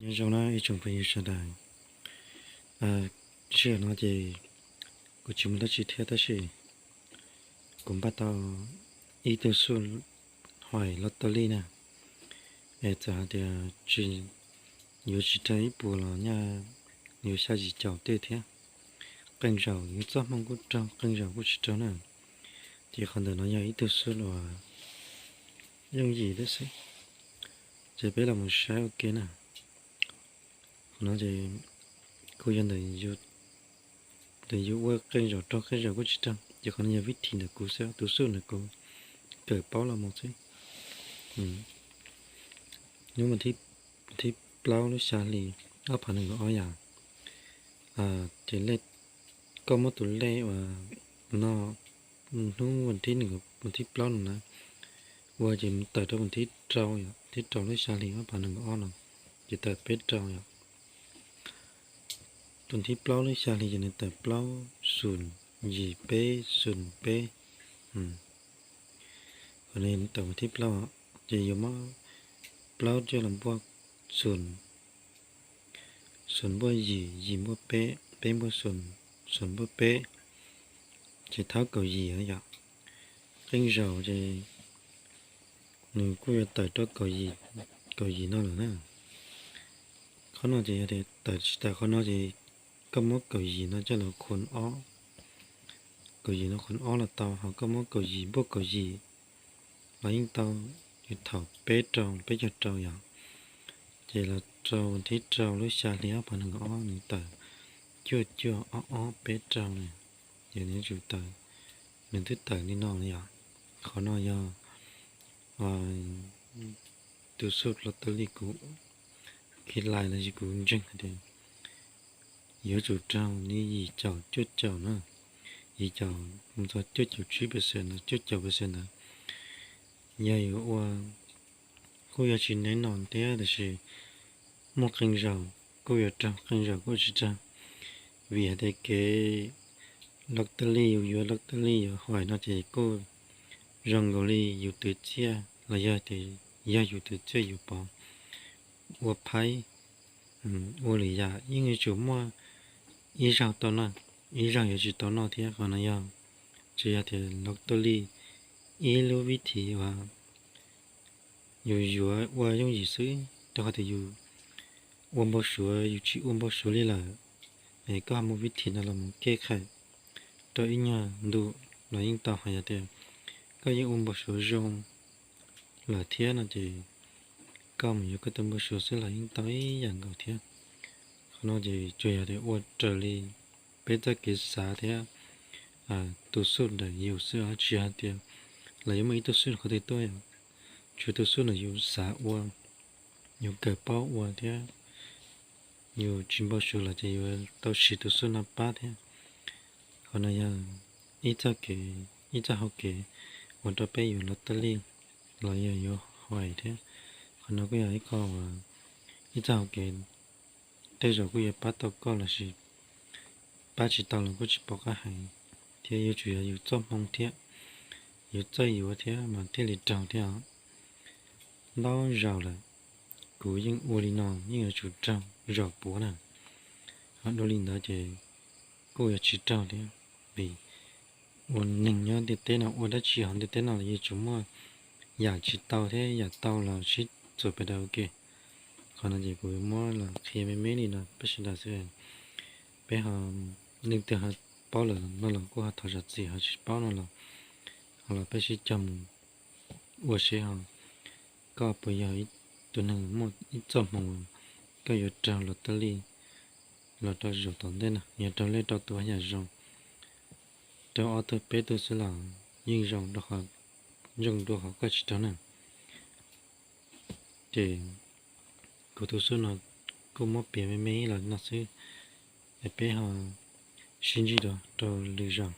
Nyob zoo na ib tsoom phooj ywg sawv daws. Sij hawm no ces kuv tsis muaj dab tsi thiab tab sis kuv npaj tau ib tug xub hais lottery na, es txawm hais tias tsis, yuav tsis raug ib puas los nyaj yuav xya yim caum tej thiab. Qee zaum yuav txoj hmoo kuj raug, qee zaum kuj tsis raug na. Ces qhov ntawm no yog ib tug xub uas yooj yim thiab xwb. Ces peb los mus saib ua ke na. Qhov no ces kuj yog ntawm yus ua qee zaum raug qee zaum kuj tsis raug, ces qhov no yog vib thim ntawm kuv xwb, tus xub ntawm kuv kawm paub los mus xwb. Hnub thib plaub lub xya hli ob phav nees nkaum ob yom, ces koj muab tus lej uas no hnub vas thib, vas thib plaub no na, ua ces tawm rau vas thib rau, thib rau lub xya hli ob phav nees nkaum ob no, ces tawm peb rau yom. Tus thib plaub lub xya hli ces nws tawm plaub xoom yim peb xoom peb. Qhov no yog nws tawm vas thib plaub, ces yuav muab plaub coj los npuaj xoom, xoom npuaj yim, yim npuaj peb, peb npuaj xoom, xoom npuaj peb, ces thab kaum yim yom. Qee zaum ces nws kuj yuav tawm rau kaum yim no lawm na. Qhov no ces yog tias tawm tsis tawm qhov no ces koj muab kaum yim no coj los khuam ob, kaum yim no khuam ob los tau, ho koj muab kaum yim npuaj kaum yim los yeej tau. Ces thaum peb rau, peb caug rau yom, ces los rau thib rau lub xya hli ob phav nees nkaum ob nws tawm cuaj cuaj ob ob peb rau na. Ces nws yuav tsum tawm, nws twb tawm li no yom. Qhov no yog tus xub lottery kuv khi lais los sis kuv ntseeg hais tias yuav tsum raug li yim caum cuaj caum na, yim caum mus txog cuaj caum tsib percent ntawd, cuaj caum percent ntawd. Yog yuav ua kuj yog tsis nev no thiab, tab sis muaj qee zaum kuj yuav raug, qee zaum kuj tsis raug. Vim hais tias kev lottery, yus yuav lottery yuav hais no ces kuj zoo nkaus li yus twv txiaj los yog tias yog yus twv txiaj yus pov ua phaib, ua lwm yam yeej yuav tsum muaj ib zaug tau noj, ib zaug yuav tsis tau noj thiab. Qhov no yog tsis yog tias lottery ib lub vib thim uas yus yuav ua yooj yim xwb, rau qhov tias yus ua npau suav, yus tsis ua npau suav li lawm, es koj ho muaj vib thim no los mus kej kham rau ib nyuag ntu los yeej tau. Hos yog tias koj yeej ua npau suav zoo lawm thiab no ces koj mus yuav koj tus npau suav xwb los yeej tau ib yam nkaus thiab. Qhov no ces tsuas yog tias ua raws li peb txoj kev xav thiab tus xub ntawm yus xwb, tsis hais tias los yuav muaj ib tug xub qhov twg tuaj yom. Tsuas tus xub ntawm yus xav ua, yus kawm paub ua thiab yus tsis npau suav los ces yuav tau siv tus xub no pab thiab. Qhov no yog ib txoj kev, ib txoj hau kev ua rau peb yuav lottery los yog yuav hais thiab. Qhov no kuj yog ib qho uas ib txoj hau kev tej zaum kuj yuav pab tau koj los sis pab tsis tau los kuj tsis pom qab hais, thiab yuav tsum yog yus txoj hmoo thiab yus txawj yuav thiab mas thiaj li raug thiab os. Ntau zaus lawm kuv yeej ua li no yeej yuav tsum raug zaum puav na. Ho dua li ntawd ces kuj yuav tsis raug thiab, vim ua neeg nyob ntiaj teb no ua dab tsi hauv ntiaj teb no los yuav tsum muaj yam tsis tau thiab yam tau los sib txuas pem daim ua ke. Qhov no ces kuv muab los qhia me me li no peb sawv daws xwb. Peb ho, leej twg ho paub lawm no los kuj ho thov zam txim, ho tsis paub no los, ho los peb sib cog mus ua seb ho koj puas yog tus neeg muaj ib txoj hmoo koj yuav raug lottery los rau zaum tom ntej no, yog raug lej rau tus yam zoo rau ob tug peb tug xwb los yeej zoo rau qhov, zoo dua qhov koj tsis raug na. Ces kuv tus xub no kuj muab piav me me los no xwb, es peb ho sib ntsib dua rau lwm zaus.